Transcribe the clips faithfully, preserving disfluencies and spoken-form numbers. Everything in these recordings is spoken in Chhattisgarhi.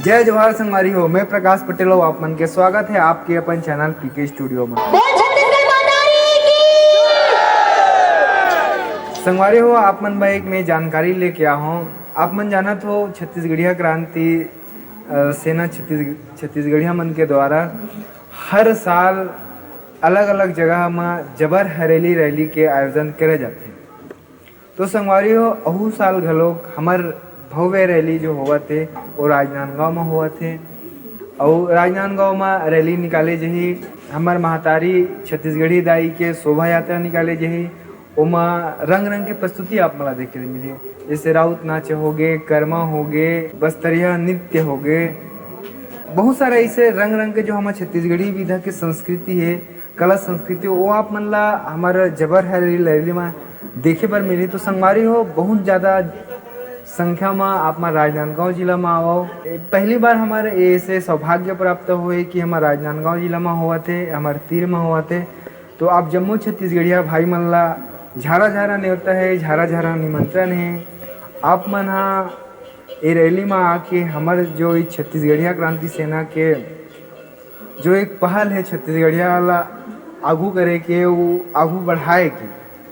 जय जोहार संगवारी हो, मैं प्रकाश पटेल हूँ। आप मन के स्वागत है आपके अपन चैनल पीके स्टूडियो में। बोल छत्तीसगढ़ माता की। संगवारी हो, आप मन बर एक मैं जानकारी लेके आ हूँ। आप मन जानत हो, छत्तीसगढ़िया क्रांति अ, सेना छत्तीस छत्तीसगढ़िया मन के द्वारा हर साल अलग-अलग जगह म जबर हरेली रैली के आयोजन करे जाथे। तो संगवारी हो, अहू साल घलोक हमर भव्य रैली जो होवत हे, वो राजनांदगांव म होवत हे। अउ राजनांदगांव म रैली निकाले जही, हमर महतारी छत्तीसगढ़ी दाई के शोभा यात्रा निकाले जही। ओमा रंग-रंग के प्रस्तुति आप मन ला देखे ले मिलही, जैसे राउत नाच होगे, करमा होगे, बस्तरिया नृत्य होगे, बहुत सारा ऐसे रंग-रंग के जो हमर छत्तीसगढ़ी विधा के संस्कृति हे, कला संस्कृति, वो आप मन ला हमर जबर हरेली रैली म देखे बर मिलही। तो संगवारी हो, बहुत ज्यादा संख्या म आप मन राजनांदगांव जिला म आवव। पहली बार हमर ऐसे सौभाग्य प्राप्त होए कि हमर राजनांदगांव जिला म होवत हे, हमर तीर म होवत हे। तो आप जम्मो छत्तीसगढ़िया भाई मन ला झारा झारा नेवता है, झारा झारा निमंत्रण है। आप मन हा ए रैली में आके हमर जो ई छत्तीसगढ़िया क्रांति सेना के जो एक पहल है छत्तीसगढ़िया ला आगू करे के, वो आगू बढ़ाए के,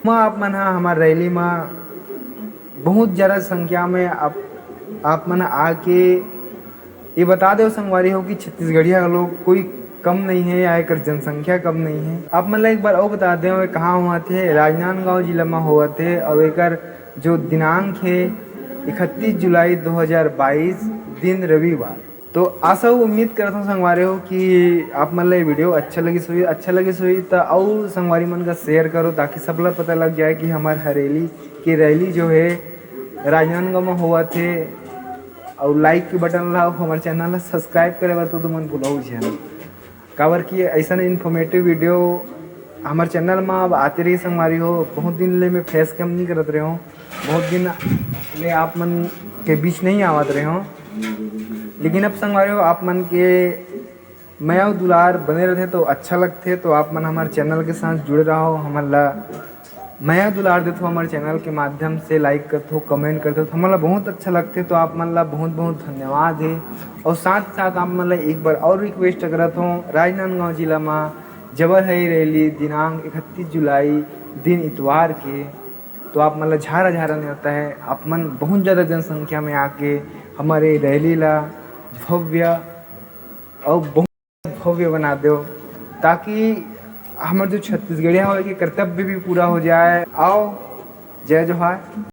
मैं आप मन हा हमार रैली में बहुत ज़्यादा संख्या में आप, आप मन आके ये बता देव संगवारी हो कि छत्तीसगढ़िया लोग कोई कम नहीं है या एकर जनसंख्या कम नहीं है। आप मन ला एक बार अउ बता देव, ये कहाँ होवत हे, राजनांदगांव जिला में होवत हे और एकर जो दिनांक है इकतीस जुलाई दो हज़ार बाईस, दिन रविवार। तो आशा अउ उम्मीद करत हूँ संगवारी हो कि आप मन ला ये वीडियो अच्छा लगिस होही। अच्छा लगिस होही त अउ संगवारी मन का शेयर करो, ताकि सबला पता लग जाए कि हमार हरेली की रैली जो है राजनांदगांव में होवत हे। अउ लाइक के बटन ला अउ हमर चैनल ला सब्सक्राइब करे बर तो तुमन भूलहू झन, काबर कि ऐसन इन्फॉर्मेटिव वीडियो हमर चैनल में अब आते रही संगवारी हो। बहुत दिन ले मैं फेस कैम नहीं करत रहे हूँ, बहुत दिन ले आप मन के बीच नहीं आवत रहे हूँ, लेकिन अब संगवारी हो आप मन के मया दुलार बने रहते तो अच्छा लगते। तो आप मन हमारे चैनल के साथ जुड़े रहो, हमन ला मया दुलार देथो हमारे चैनल के माध्यम से, लाइक करथो, कमेंट करथो, तो हमन ला बहुत अच्छा लगते। तो आप मन ला बहुत बहुत धन्यवाद है। और साथ साथ आप मन ला एक बार और रिक्वेस्ट करत हूँ, राजनांदगांव जिला में जबर हई रैली दिनांक इकतीस जुलाई, दिन इतवार के, तो आप मन ला झारा झारा नेवता है, आप मन बहुत ज़्यादा जनसंख्या में आके हमारे रैली ला भव्य और बहुत भव्य बना दो, ताकि हमारे जो छत्तीसगढ़िया हो के कर्तव्य भी पूरा हो जाए। आओ, जय जोहार।